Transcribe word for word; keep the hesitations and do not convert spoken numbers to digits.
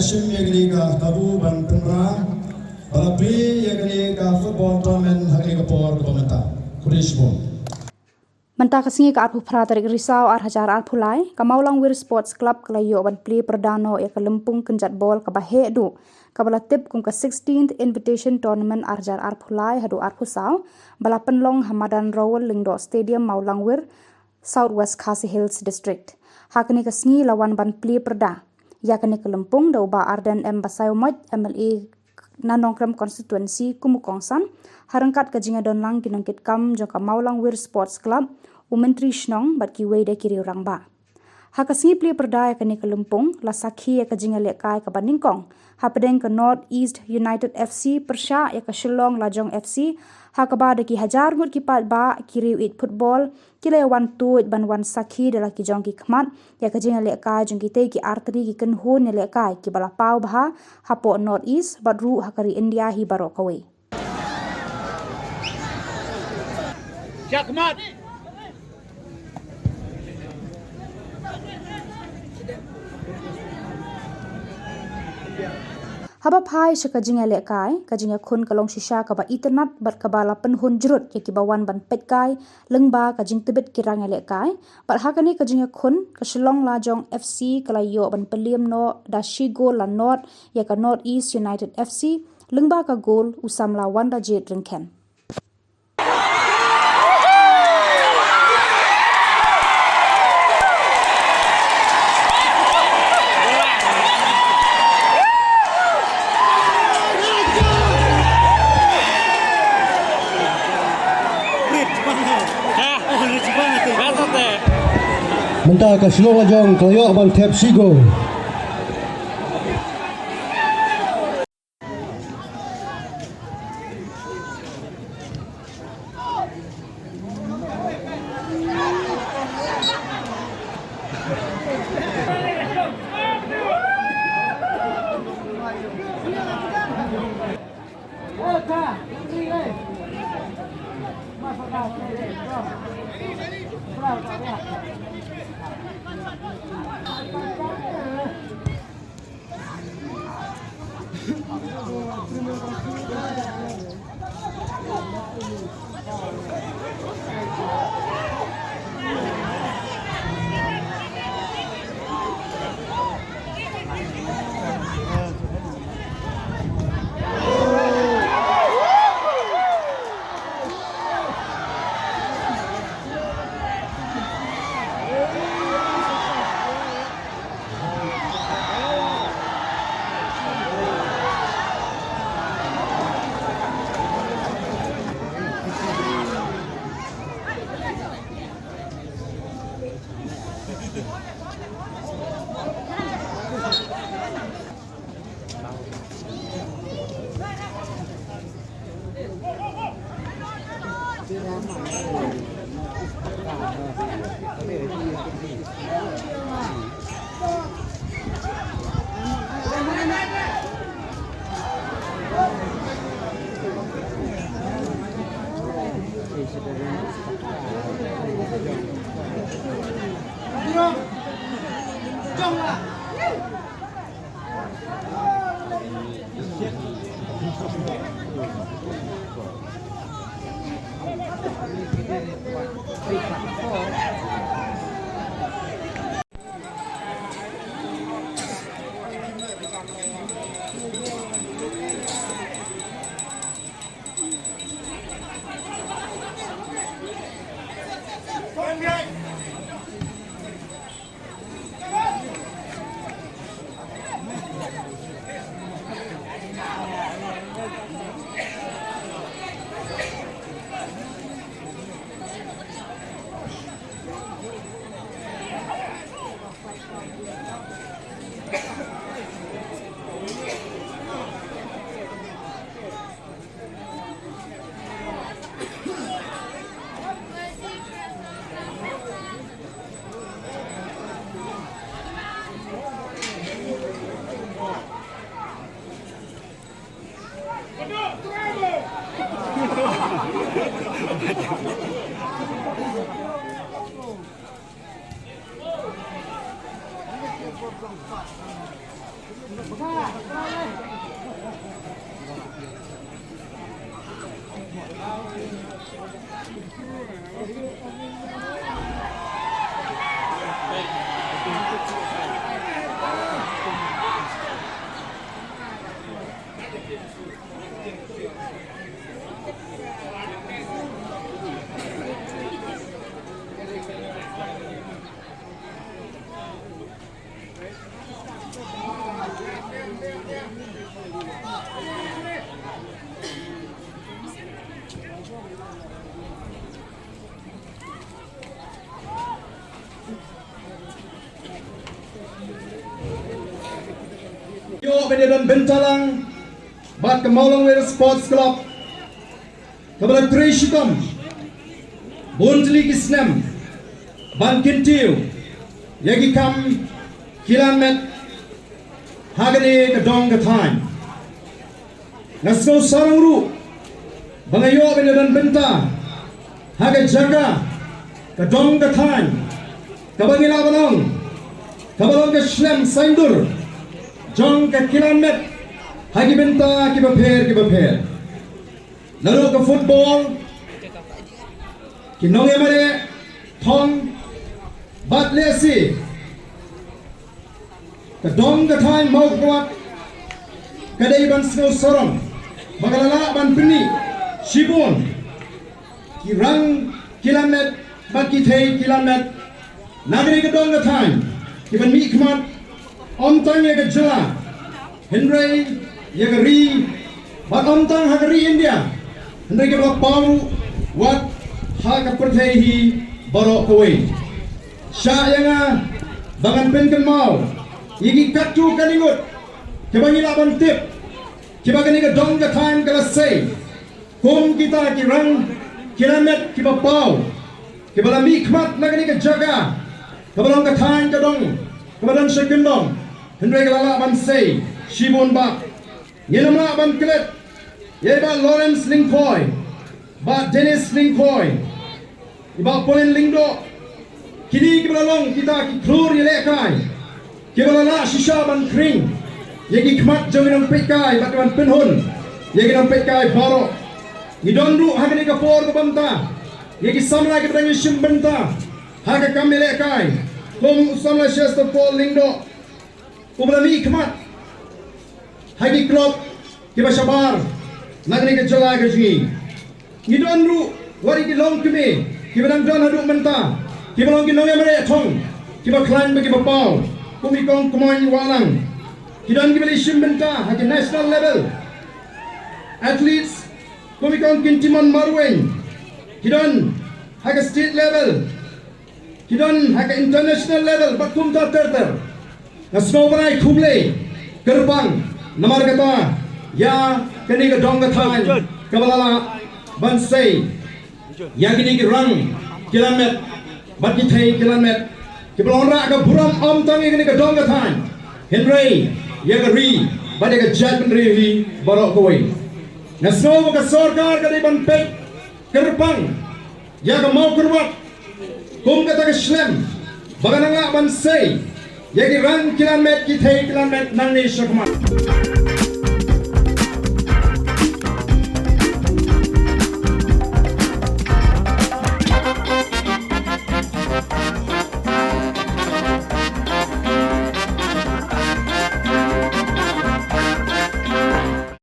Shim ïa kane ka kabu ban pynbna ba la plie ïa kane ka football tournament ha kane ka por kaba mynta. Khublei shibun. Mynta ka sngi ka arphew phra tarik Risaw ar hajar arphew lai, ka Mawlangwir Sports Club ka la ïoh ban plie pyrda noh ïa ka lympung kynjat bol kaba heh duh, kaba la tip kum ka sixteenth Invitation Tournament ar hajar arphew lai haduh arphew saw, ba la pynlong ha madan Rowell Lyngdoh Stadium, Mawlangwir, South West Khasi Hills District. Ha kane ka sngi la wan ban plie pyrda ïa kane ka lympung da u Bah Ardent M Basaiawmoit, M L A na Nongkrem Constituency kum u kongsan, ha ryngkat ka jingïadonlang ki nongkitkam jong ka Mawlangwir Sports Club, u Myntri Shnong bad kiwei de ki riew rangbah. Ha ka sngi plie pyrda ïa kane ka lympung, la sakhi ïa ka jingïalehkai kaba nyngkong hapdeng ka North East United F C pyrshah ïa ka Shillong Lajong F C, ha kaba da ki hajar ngut ki paidbah, ki riew ïeit football, ki la wan tuid ban wan sakhi da la ki jong ki khmat ïa ka jingïalehkai jong kitei ki artylli ki kynhun ïalehkai kiba la paw bha hapoh North East bad ruh ha ka ri India hi baroh kawei. Shakmat. Haba phai sha ka jingïalehkai, ka jingïakhun ka long shisha kaba itynnad bad kaba la pynhun jrut ïa kiba wan ban peitkai lyngba ka jingtbit ki rangïalehkai. Bad ha kane ka jingïakhun, ka Shillong Lajong F C ka la ïoh ban pynliem noh da shi gol la nod ïa ka North East United F C lyngba ka gol u samla Wanrajit Ryngkhen. Mynta ka Shillong Lajong ka la ïoh ban thep shi gol. Ïoh ban ïadon bynta lang bad ka Mawlangwir Sports Club kaba la trei shitom bun tylli ki snem ban kyntiew ïa ki kam kilan met ha kane ka dong ka thaiñ. Nga sngew sarong ruh ba nga ïoh ban ïadon bynta ha ka jaka ka dong ka thaiñ kaba ngi lah ban ong kaba long ka shlem saiñdur jong ka kilan met ha ki bynta kiba pher kiba pher. Naduh ka football, ki nongïamareh thong bad lehse ka dong ka thaiñ Mawkyrwat ka dei ban sngewsarong ba ka la lah ban pyni shibun ki rang kilan met bad ki thei kilan met na kane ka dong ka thaiñ kiban mihkhmat ym tang ïa ka jylla hynrei ïa ka ri bad ym tang ha ka ri India hynrei kiba la paw ruh wat ha ka pyrthei hi baroh kawei. Shah ïa nga ba ngan pynkynmaw ïa ki katto katne ngut kiba ngi lah ban tip kiba kane ka dong ka thaiñ ka la sei kum kita ki rang kilan met kiba paw kiba la mihkhmat na kane ka jaka kaba long ka thaiñ ka dong kaba don sha kyndong hynrei ka la lah ban sei shibun bha. Ngin ym lah ban klet ïa i Bah Lawrence Lyngkhoi, Bah Dennis Lyngkhoi, i Bah Pauline Lyngdoh, kine kiba la long kita ki khlur ïalehkai kiba la lah shisha ban khring ïa ki khmat jong ki nongpeitkai bad ki ban pynhun ïa ki nongpeitkai baroh. Ngi don ruh ha kane ka por ka bynta ïa ki samla kiba dang ïashim bynta ha ka kam ïalehkai kum u samla Chester Paul Lyngdoh uba la mihkhmat ha ki club kiba shabar na kane ka jylla ka jong ngi. Ngi don ruh wat ïa ki longkmie kiba dang don haduh mynta kiba long ki nongïamareh thong kiba khlaiñ bad kiba paw kum i Kong Kmoin Wahlang. Ki don kiba la ïashim bynta ha ki national level athletes kum i Kong Kintimon Marwein. Ki don ha ka state level. Ki don ha ka international level bad kumta ter ter. Nga sngewbha ban ai khublei kyrpang namar kata ïa kane ka dong ka thaiñ kaba la lah ban sei ïa kine ki rang kilan met bad ki thei kilan met kiba la wanrah ka burom ym tang ïa kane ka dong ka thaiñ hynrei ïa ka ri bad ïa ka jaitbynriew hi baroh kawei. Nga sngew ba ka sorkar ka dei ban peit kyrpang ïa ka Mawkyrwat kum kata ka shlem ba kan nang lah ban sei ïa ki rang kilan met ki thei kilan met nangne shakhmat.